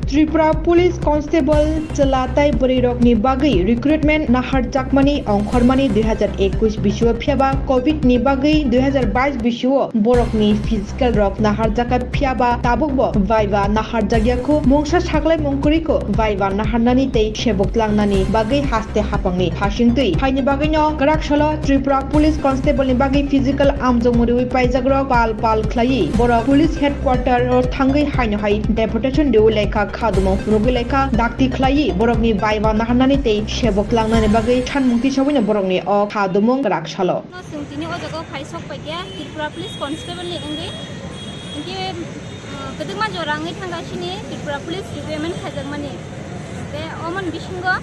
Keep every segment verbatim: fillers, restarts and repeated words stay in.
Tripura Police Constable chwla tai bwrwirokni bagwi recruitment naharjakmani ongkhormani dui hazar ekush bisio, phiyaba covid ni bagwi dui hazar bais bisio borokni physical rok naharjakha, phiyaba tabukbo viva naharjakya kho. Mungsa saklaimung kwrwi kho viva naharnani tei sebok tlangnani bagwi haste hapangni phasingtwi phaini bagwino kwrak salo Tripura Police Constable ni bagwi physical amjokmung riwi paijakrok pal pal khlaiwi borok police headquarter o thangwi haino hai deputation riwi laikha, khadumung phunugwi laikha, dakti khlaiwi borokni viva naharnani tei sebok tlangnani bagwi sanmung tisawino borokni o khadumung kwrak salo. No, chwng tini o jaga o phai sok paikha Tripura Police Constable ni wngwi. Hinkhe, uh, kwdwkma jora wngwi thangkha chini Tripura Police recruitment khaijakmani. Tei omoni bisingo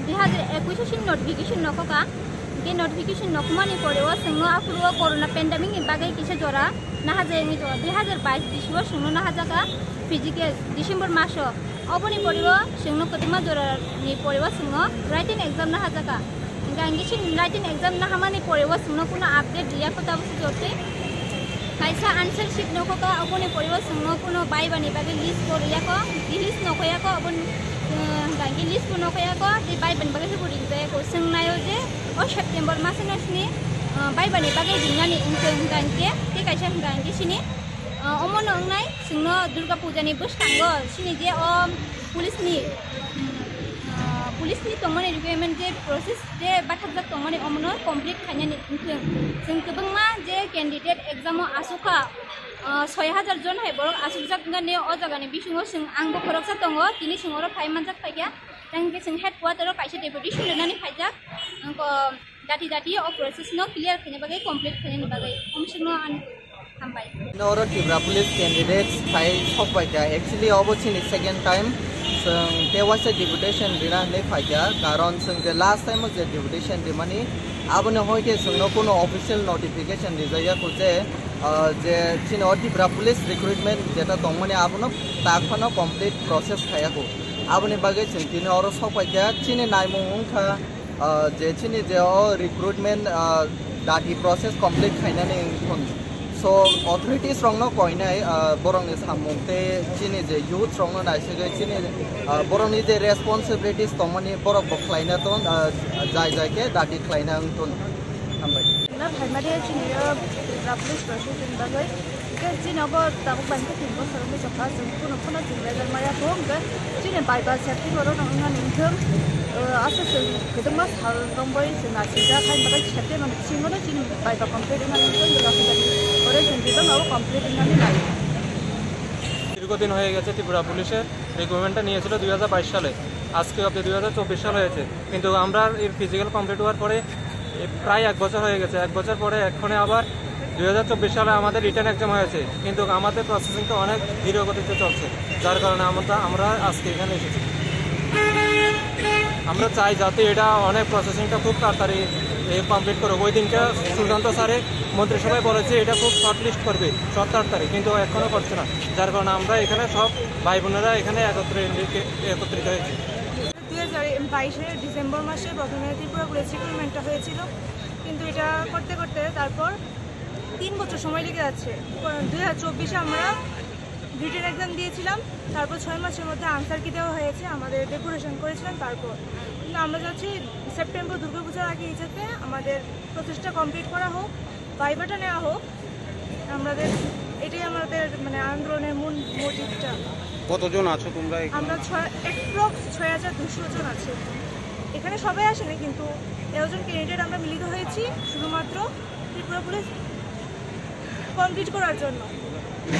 dui hazar ekush o chini notification nokhokha. Hinkhe notification nokhomani pore o chwngno aphuru o corona pandemic ni bagwi kisa jora nahajai wngwi tongo. Dui hazar bais bisio chwngno nahajakha physical December maso. Oboni pore o chwngno kwbangma jora ni pore o chwngno written exam nahajakha. Hinkhe ang khe chini written exam nahamani pore o chwngno kuno update riya kho tabuk se jortwi. Kaisa answer sheet nokhokha, oboni pore o chwngno kuno viva ni bagwi list bo riya kho, list nokhoya kho, oboni, eh, hinkhe list bo nokhoya kho, tei viva ni bagwi se bo ringjaya kho. Chwng naio je o September masano chini, eh, viva ni bagwi ringnani wngkha hinkhe, tei kaisa hinkha hinkhe chini, eh, omono wngnai. Chwngno Durga Puja ni bwskango chini je o police ni, ah, police ni tongmani requirement je process je bathakjak tongmani omono complete khainani wngthwng. Chwng kwbangma je candidate exam o asukha, ah, soi hajar jon hai borok asukjak wngkha ne o jaga ni bisingo chwng angbo khoroksa tongo, tini chwng oro phai manjak phaikha. Tei hwnkhe chwng headquarter o kaisa deputation rwnani phaijak. Ang ko Dati dati o process no clear khaina bagwi, complete khaina bagwi omswkno ang hambai. Oro Tripura Police candidates phai sok bai kha. Actually, obo chini second time chwng tei waisa deputation rina hinwi phai kha. Karon chwng je last time o je deputation rimani, aboni hoi khe chwngno kuno official notification rijak ya kho je, ah, je chini o Tripura Police recruitment jeta tongmani abono tak phano complete process khaya kho. Aboni bagwi chwng tini oro sok bai kha. Chini naimung wng kha, ah, je chini je o recruitment, ah, dati process complete khainani wngthun. So, authorities rokno koinai, ah, borokni samung tei chini je youth rokno naisingwi chini, ah, borokni je responsibilities tongmani borok bo khlaina ton, ah, jai jai khe dati khlaina wngthun. Hambai. Na phaimani chini o Tripura Police Protection bagwi. Hwnkhe chini obo tabuk bai hwnkhe tin bosor wngwi tongkha, chwng kuno phano chwng result maya kho, hwnkhe chini bai ba safety borok no wngna nungthung, o, aswk chwng kwbangma sal romwi chwng naisijak, hai bagwi safety no bisingo no chini bai ba complete wngna nungthung, Durga Puja ni pore chwng bebak abo complete wngnani nai. দীর্ঘদিন হয়ে গেছে ত্রিপুরা পুলিশের রিক্রুটমেন্টটা নিয়েছিল দুই হাজার বাইশ সালে, আজকে অবধি দুই হাজার চব্বিশ সাল হয়েছে, কিন্তু আমরা এর ফিজিক্যাল কমপ্লিট হওয়ার পরে এ প্রায় এক বছর হয়ে গেছে। এক বছর পরে এক্ষণে আবার দুই হাজার চব্বিশ সালে আমাদের রিটেন এক্সাম হয়েছে, কিন্তু আমাদের প্রসেসিংটা অনেক ধীর গতিতে চলছে, যার কারণে আমরা, আমরা আজকে এখানে এসেছি। আমরা চাই যাতে এটা অনেক প্রসেসিংটা খুব তাড়াতাড়ি এ কমপ্লিট করুক। ওই দিনকে সুশান্ত স্যারে মন্ত্রিসভায় বলেছে এটা খুব শর্ট লিস্ট করবে সতেরো তারিখ, কিন্তু এখনও করছে না, যার কারণে আমরা এখানে সব ভাই বোনেরা এখানে একত্রে, একত্রিত হয়েছি। দুই হাজার বাইশের ডিসেম্বর মাসে প্রথমে ত্রিপুরা পুলিশ রিক্রুটমেন্টটা হয়েছিল, কিন্তু এটা করতে করতে তারপর তিন বছর সময় লেগে যাচ্ছে। দুই হাজার চব্বিশে আমরা রিটেন এক্সাম দিয়েছিলাম, তারপর ছয় মাসের মধ্যে আনসার কি দেওয়া হয়েছে, আমাদের ডেকোরেশন করেছিলাম। তারপর কিন্তু আমরা চাচ্ছি সেপ্টেম্বর দুর্গাপূজার আগে যাতে আমাদের প্রসেসটা কমপ্লিট করা হোক, ভাইভাটা নেওয়া হোক। আমাদের এটাই আমাদের, মানে, আন্দোলনের মূল মোটিভটা। কতজন আছো তোমরা এখানে? আমরা ছয়, অ্যাপ্রক্স ছয় হাজার দুশো জন আছি। এখানে সবাই আসেনি, কিন্তু এতজন ক্যান্ডিডেট আমরা মিলিত হয়েছি শুধুমাত্র ত্রিপুরা পুলিশ কমপ্লিট করার জন্য।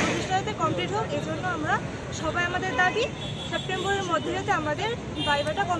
প্রতিষ্ঠা যাতে কমপ্লিট হোক, এই জন্য আমরা সবাই, আমাদের দাবি সেপ্টেম্বরের মধ্যে যাতে আমাদের ভাইভাটা কমপ্লিট